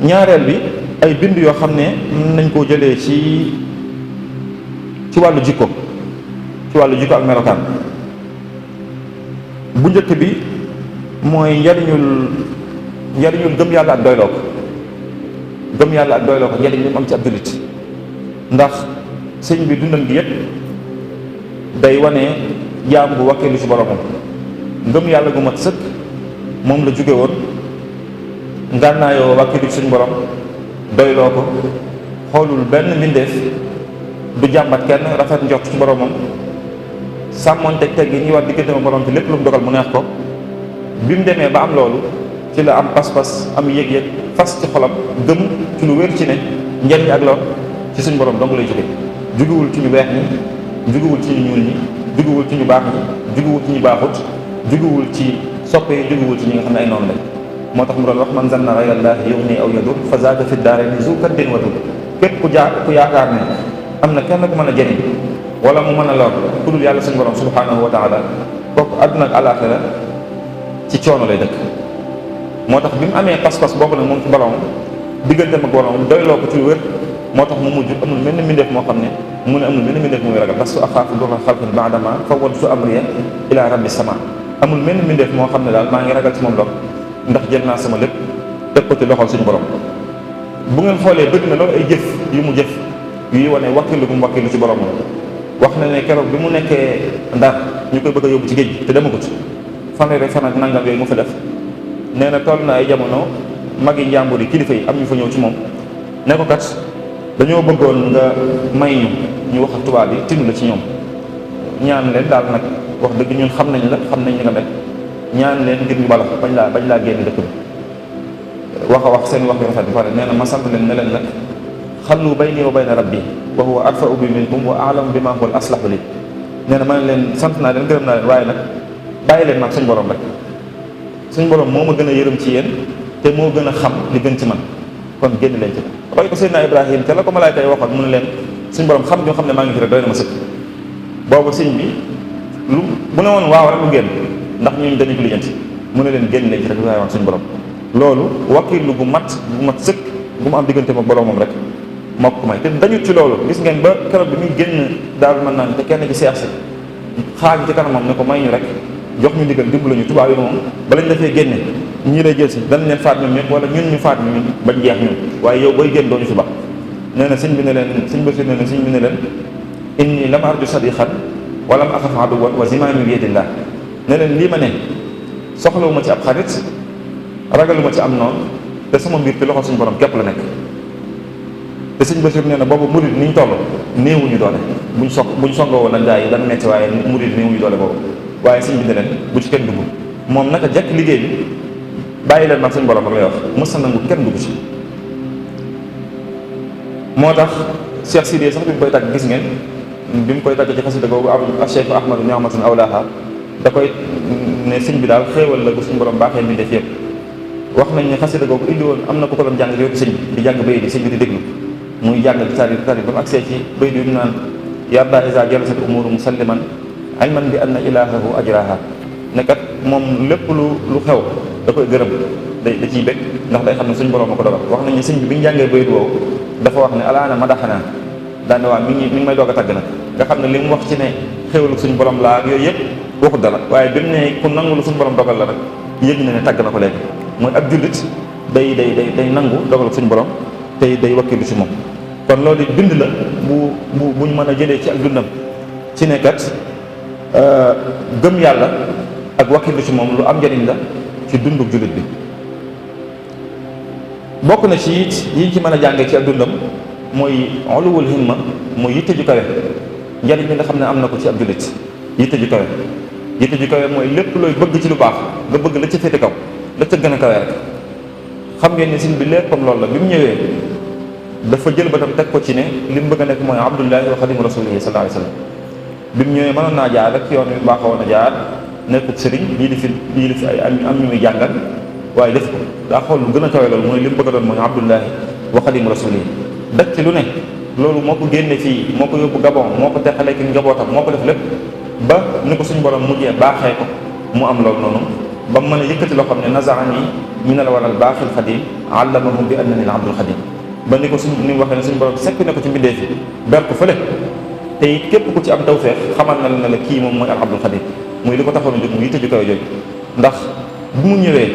ñaareel bi ay bind yoo xam ne mën nañ koo jëlee ci wàllu jikko ak melokaan. bu njëkk bi mooy njariñul gëm yàlla ak doyloo ko njariñ li mu am ci ab jullit ndax sëñ bi dundam gi yépp day wane jaam bu wakkilu ci boromam. ngëm yàlla gu mat sëkk moom la jóge woon ngànnaayoo wakkilu ci suñu borom doyloo ko, xoolul benn mbindeef, du jàmbat kenn, rafet njort ci boromam, sàmmoonteeg teg gi ñuy war diggante ma borom te lépp lu mu dogal mu neex ko. bi mu demee ba am loolu ci la am pas-pas, am yëg-yëg, fas ci xolam gëm ci lu wér ci ne njariñ ak lor ci suñu borom dong lay jóge. jugewul ci ñu weex ñi, jugewul ci ñu ñuul ñi, jugewul ci ñu baax ñi, jugewul ci ñu baaxut, jugewul ci soppe yi, jugewul ci ñi nga xam ne ay noonu lañ. moo tax mu doon wax man zanna ghayra llaahi yughni aw yadur fa zaaka fi daarayni zu kaddin wa dur. képp ku yaakaar ne am na kenn ku mën a jëriñ wala mu mën a lor ku dul yàlla suñu borom subhanahu wa taala, kooku àdduna ak alaaxira ci coono lay dëkk. moo tax bi mu amee pas-pas boobu nag moom ci borom digganteem ak borom doyloo ko ci lu wér, moo tax mu mujj amul benn mbindeef moo xam ne mu ne amul benn mbindeef mu muy ragal lastu axaafu durra xalqin ba'dama fawwadtu amriya ila rabbi sama. amul benn mbindeef moo xam ne daal maa ngi ragal ci moom lor ndax jël naa sama lépp teg ko ci loxol suñu borom. bu ngeen xoolee bëgg na loolu ay jëf yu mu jëf yuy wane wakkilu bu mu wakkilu ci borom. wax na ne keroog bi mu nekkee Ndar ñu koy bëgg a yóbbu ci géej gi te demagut fanweeri fan ak nangam yooyu mu fa def, nee na toll na ay jamono magi njàmbur yi kilifa yi am ñu fa ñëw ci moom ne ko kat dañoo bëggoon nga may ñu wax ak tubaab yi tinu la ci ñoom, ñaan leen daal nag wax dëgg ñun xam nañ li nga mel, ñaan leen ngir ñu bala bañ laa génn dëkk bi. wax a wax seen wax yu rafet bi pare nee na ma sant leen ne leen nag xallu bayni wa bayna rabbi wa huwa arfa'u bi minkum wa a'lamu bima huwa al-aslahu li. nee na ma ne leen sant naa leen gërëm naa leen, waaye nag bàyyi leen maag suñ borom rek. suñ borom moo ma gën a yërëm ci yéen te moo gën a xam li gën ci man, kon génn leen ci. roy ko Seydina Ibrahim te la ko malaayka yi waxoon mu ne leen suñ borom xam ñoo xam ne maa ngi fi rek doy na ma sëkk. boobu sëñ bi lu bu ne woon waaw rek lu génn ndax ñooñu dañu ko lijjanti, mu ne leen génn leen ci rek waaye woon suñ borom. loolu wakkilu gu mat sëkk bu mu am diggante ma boromam rek moo ko may te dañut ci loolu. gis ngeen ba keroog bi muy génn Daaru Manaan te kenn ci seex si xaaju ci kanamam ne ko may ñu rek, jox ñu ndigal dimbali ñu. tubaab yi moom balañ dafee génne ñii lay jël si danañ leen faat ñoom ñëpp wala ñun ñu faat ñu bañ jeex ñun, waaye yow booy génn doo ñu fi ba. nee na sëñ bi ne leen inni lam arju sadiqan wa lam axaf aduwan wa zimaami bi yadillah. ne leen lii ma ne soxlawuma ci ab xarit, ragaluma ci am noonu, te sama mbir ci loxo suñu borom képp la nekk. te sëñ Basiir nee na boobu murid niñ toll néewuñu doole, buñ songoo woon ak gaa yi dana metti, waaye murid néewuñu doole boobu. waaye sëñ bi ne leen bu ci kenn dugg, moom naka jekk liggéey bi bàyyi leen mag suñu borom ak lay wax, mës na nangu kenn dugg ci. moo tax Cheikh Sidiye sax bi mu koy tàgg gis ngeen bi mu koy tàgg ci xasida googu am Cheikh Ahmadu ni'matun awlaaha da koy ne sëñ bi daal xéewal la bu suñu borom baaxee mi def yëpp. wax nañ ne xasida googu indi woon am na ku ko doon jàng yooyu sëñ bi di jàng bayit yi sëñ bi di déglu muy jàng di tari ba mu agsee ci bayit yi ñu naan yarda isa jalasat umuru musalliman ilman bi anna ilahahu ajraha. ne kat moom lépp lu xew da koy gërëm, da ciy bëgg ndax day xam ne suñu borom a ko dogal. wax nañ ne sëñ bi bi ñu jàngee bayit woowu dafa wax ne alaana madaxanaa daane waa mi ngi may doog a tagg nag, nga xam ne li mu wax ci ne xéwalu suñu borom laa ak yooyu yëpp waxut dara, waaye bi mu ne ku nangu lu suñu borom dogal la rek yëg na ne tagg na ko léegi. mooy ab jullit day nangu dogal suñu borom tey day wakkilu ci moom. kon loolu bind la buñ mën a jëlee ci ak dundam ci ne kat gëm yàlla ak wakkilu ci moom lu am njëriñ la ci dundu jullit bi. bokk na ci it yiñ ci mën a jàngee ci ak dundam mooy uluwul himma, mooy yitte ju kawe. njëriñ bi nga xam ne am na ko ci ab jullit, yitte ju kawe. yitte ju kawe mooy lépp looy bëgg ci lu baax nga bëgg la ca féete kaw, la ca gën a kawe rek. xam ngeen ne sëñ bi léppam loolu la. bi mu ñëwee dafa jël batam teg ko ci ne li mu bëgg a nekk mooy abdullahi wa xadimu rasulihi sallallahu alayhi wa sallam. bi mu ñëwee mënoon naa jaar rek yoon wi baaxoon a jaar nekkub sëriñ lii di fi ay am ñu muy jàngal, waaye def ko daa xool lu gën a kawe loolu mooy li mu bëgg a doon mooy abdullahi wa xadimu rasulihi. daj ci lu ne loolu moo ko génne fii, moo ko yóbbu Gabon, moo ko teqalee ki njabootam, moo ko def lépp ba ni ko suñu borom mujjee baaxee ko mu am loolu noonu ba mu mën a yëkkati loo xam ne nazaani minal waral baaxil xadim allamahum bi annani al abdul xadim ba ni ko suñ ni mu waxee ne suñu borom sekk na ko ci mbindee fi ber ko fële te it képp ku ci am tawfeex xamal na la ne la kii moom mooy al abdul xadim muy li ko taxoon a jóg mu yitte ju kawe jooju ndax bu mu ñëwee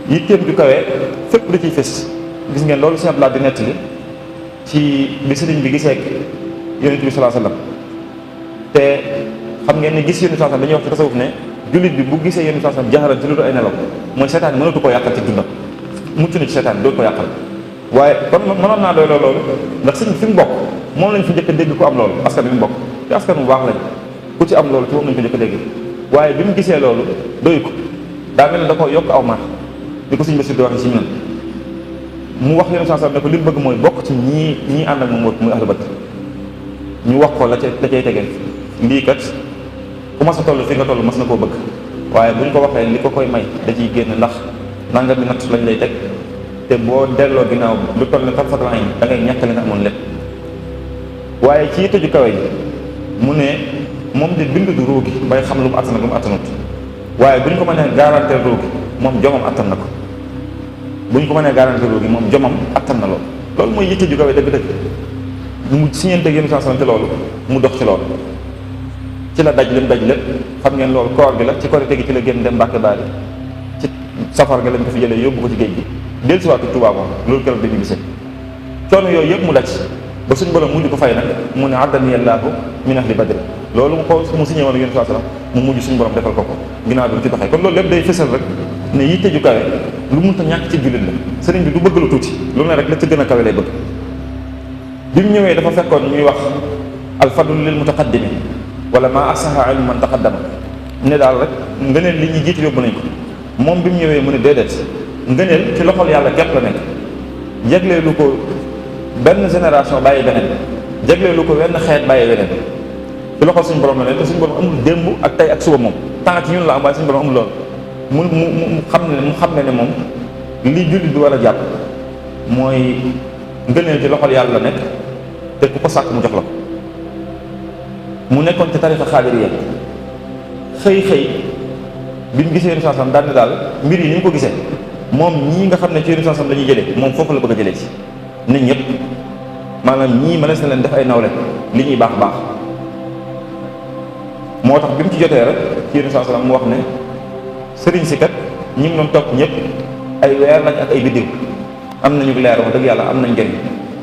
yitteem ju kawe fépp da ciy fës gis ngeen loolu Sëñ Abdou Lahad di nettali ci bi sëriñ bi gisee yonent bi sallallahu alayhi wasallam te xam ngeen ne gis yonent bi sallallahu alayhi wasallam dañuy wax ci tasawuf ne jullit bi bu gisee yonent bi sallallahu alayhi wasallam jaxaran ci lu dul ay nelaw mooy seetaan yi mënatu koo yàqal ci dundam mucc na ci seetaan dootu ko yàqal waaye kon mënoon naa doy loolu ndax sëñ bi fi mu bokk moom lañ fi njëkk a dégg ku am loolu askan bi mu bokk te askan bu baax lañ ku ci am loolu ci moom lañ ko njëkk a dégg waaye bi mu gisee loolu doyu ko daa mel ne da ko yokk aw mar di ko sëñ Basiru di waxee si ñun mu wax yonent sallallahu alayhi wasallam ne ko li mu bëgg mooy bokk ci ñii ànd ak moom muy ahlu badr ñu wax ko la cay tegee lii kat ku mas a toll fi nga toll mas na koo bëgg waaye buñ ko waxee li ko koy may da ciy génn ndax nanga bi natt lañ lay teg te boo delloo ginnaaw lu toll ne tarfatal ayn da ngay ñàkk li nga amoon lépp waaye ci yitte ju kawe yi mu ne moom di bind du ruugi bay xam lu mu attan ak lu mu attanut waaye bu ñu ko mënee garantir ruugi moom jomam attan na ko bu ñu ko mënee garantir ruugi moom jomam attan na loolu mooy yitte ju kawe dëgg-dëgg mu siñeente yéen sansalante loolu mu dox ci loolu ci la daj lim daj lépp xam ngeen loolu koor gi la ci korite gi ci la génn dem Mbàkke Baari ci safar ga lañ ko fi jëlee yóbbu ko ci géej gi del si waatu Tuubaa moom loolu keroog dañu gisee coono yooyu yëpp mu daj ba suñ borom mujj ko fay nag mu ne addaniyallaahu min ahli badri loolu mu signé woon yéen sallam mu mujj suñu borom defal ko ginnaaw bi mu ci doxee kon loolu lépp day fësal rek ne yitte ju kawe lu mënta ñàkk ci jullit la sëriñ bi du bëgg lu tuuti loolu ne rek la ca gën a kawe lay bëgg bi mu ñëwee dafa fekkoon ñuy wax alfadlu lil mutaqaddimi wala maa asaha ilmu man taqaddama ne daal rek ngëneel li ñuy jiitu yóbbu nañ ko moom bi mu ñëwee mu ne déedéet ngëneel ci loxol yàlla képp la nekk jagleelu ko benn génération bàyyi beneen jagleelu ko wenn xeet bàyyi weneen ci loxol suñu borom la nekk te suñu borom amul démb ak tey ak suba moom temps ci ñun la am waaye suñu borom amul loolu mu xam ne moom li jullit bi war a jàpp mooy ngëneel ci loxol yàlla la nekk te ku ko sàkk mu jox la ko mu nekkoon ci tarixa xaadiriya xëy bi mu gisee yéen sansam daal ne daal mbir yi ni mu ko gisee moom ñii nga xam ne ci yéen sansam la ñuy jëlee moom foofu la bëgg a jëlee ci nit ñëpp maanaam ñii mënees na leen def ay nawle li ñuy baax moo tax bi mu ci jotee rek ci yéen sansam mu wax ne sëriñ si kat ñi ngi doon topp ñëpp ay weer lañ ak ay biddiw am nañu leer wax dëgg yàlla am nañ njëriñ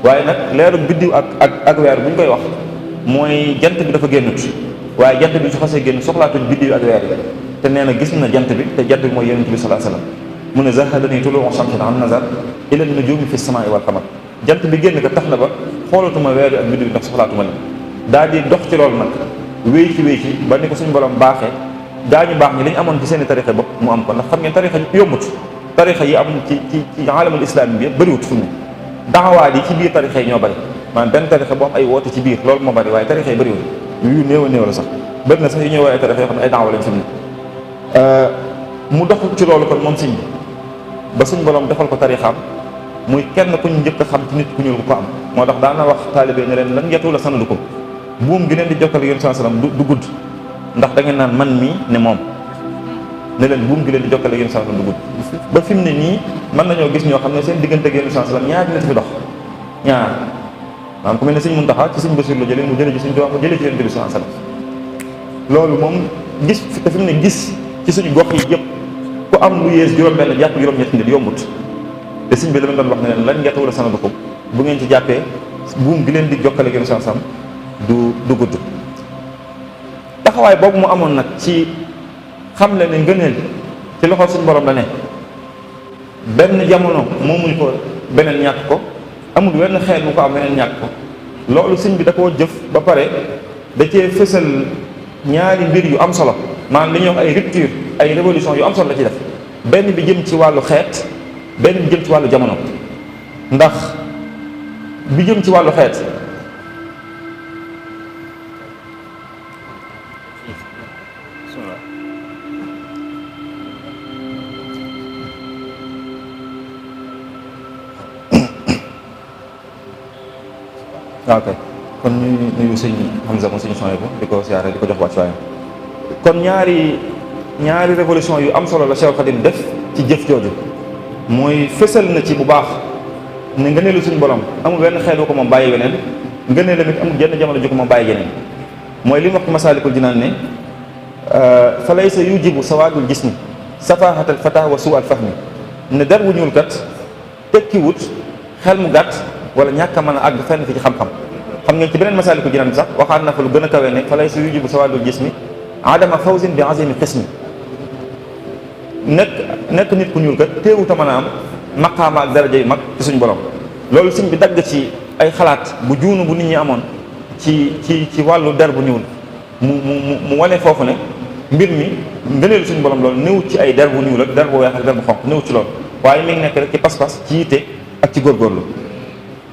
waaye nag leeru biddiw ak weer bu ñu koy wax mooy jant bi dafa génnut waaye jant bi su xasee génn soxlaatuñ biddiw ak weer yi te nee na gis na jant bi te jant bi mooy yonent bi sallallahu alayhi wasallam mu ne zahadani tuluu shamsin an nazar ila nujumi fi samaa'i wal qamar jant bi génn ko tax na ba xoolatuma weer yi ak biddiw ndax soxlaatuma leen daal di dox ci loolu nag wéy ci ba ni ko suñu borom baaxee daañu baax ñi li ñu amoon ci seen i tarixa bopp mu am ko ndax xam ngeen tarixa yombut tarixa yi am ci alamul islam bi yëpp bëriwut fu mu daxawaat yi ci biir tarixa yi ñoo bëri maanaam benn tarixa boo am ay woote ci biir loolu moo bëri waaye tarixa yi bëriwul yu néew a néew la sax bëri na sax yu ñuy woowee ay tarixa yoo xam ne ay daawa lañ fi mu ne mu dox ci loolu kon moom sëñ bi ba suñ borom defal ko tarixaam muy kenn ku ñu njëkk a xam ci nit ku ñuul ku ko am moo tax daana wax taalibe ne leen lan yetu la sanadu ko buum gi leen di jokkal yéen sallam du gudd ndax da ngeen naan man mii ne moom ne leen buum gi leen di jokkale yéen sallam du gudd ba fi mu ne nii mën nañoo gis ñoo xam ne seen diggante ak yéen sallam ñaar nit fi dox ñaar maanaam ku mel ne sëñ Muntaxa ci sëñ Basiru la jëlee mu jëlee ci sëñ Tuubaa mu jëlee ci yéen bi sallam loolu moom gis te fi mu ne gis ci suñu gox yi yëpp ku am lu yées juróom-benn jàpp juróom-ñetti nit yombut te sëñ bi la doon wax ne leen lan ngeen wala sanadu ko bu ngeen ci jàppee buum gi leen di jokkale yéen sallam du gudd taxawaay boobu mu amoon nag ci xam le ne ngëneel ci loxo suñu borom la ne benn jamono moomuñ ko beneen ñàkk ko amul wenn xeet bu ko am beneen ñàkk ko loolu sëñ bi da koo jëf ba pare da cee fësal ñaari mbir yu am solo maanaam li ñuy wax ay rupture ay révolution yu am solo la ci def benn bi jëm ci wàllu xeet benn bi jëm ci wàllu jamono ndax bi jëm ci wàllu xeet ok kon ñu nuyu sëñ Hamza moom suñu soxna bi di ko siyaare di ko jox wàcc waayam kon ñaari ñaari révolution yu am solo la Cheikh Khadim def ci jëf jooju mooy fësal na ci bu baax ne ngëneelu suñu borom amul benn xeet wu ko moom bàyyi weneen ngëneel tamit amul jenn jamono ju ko moom bàyyi yeneen mooy li mu wax ci Masaalikul Jinaan ne fa laysa yujibu sawaadul jismi safahatal fata wa suu al fahmi ne der bu ñuul kat tekkiwut xel mu gàtt wala ñàkk a mën a àgg fenn fi ci xam-xam xam ngeen ci beneen Masaalikul Jinaan bi sax waxaat na fa lu gën a kawe ne fa laysa yujibu sawaadul jismi adama fawzin bi azimi xismi nekk nit ku ñuul kat téewut a mën a am maqaama ak daraja yu mag ci suñ borom loolu sëñ bi dagg ci ay xalaat bu juunu bu nit ñi amoon ci wàllu der bu ñuul mu wane foofu ne mbir mi ngëneelu suñu borom loolu néewut ci ay der bu ñuul ak der bu weex ak der bu xonq néewut ci loolu waaye mi ngi nekk rek ci pas-pas ci yitte ak ci góorgóorlu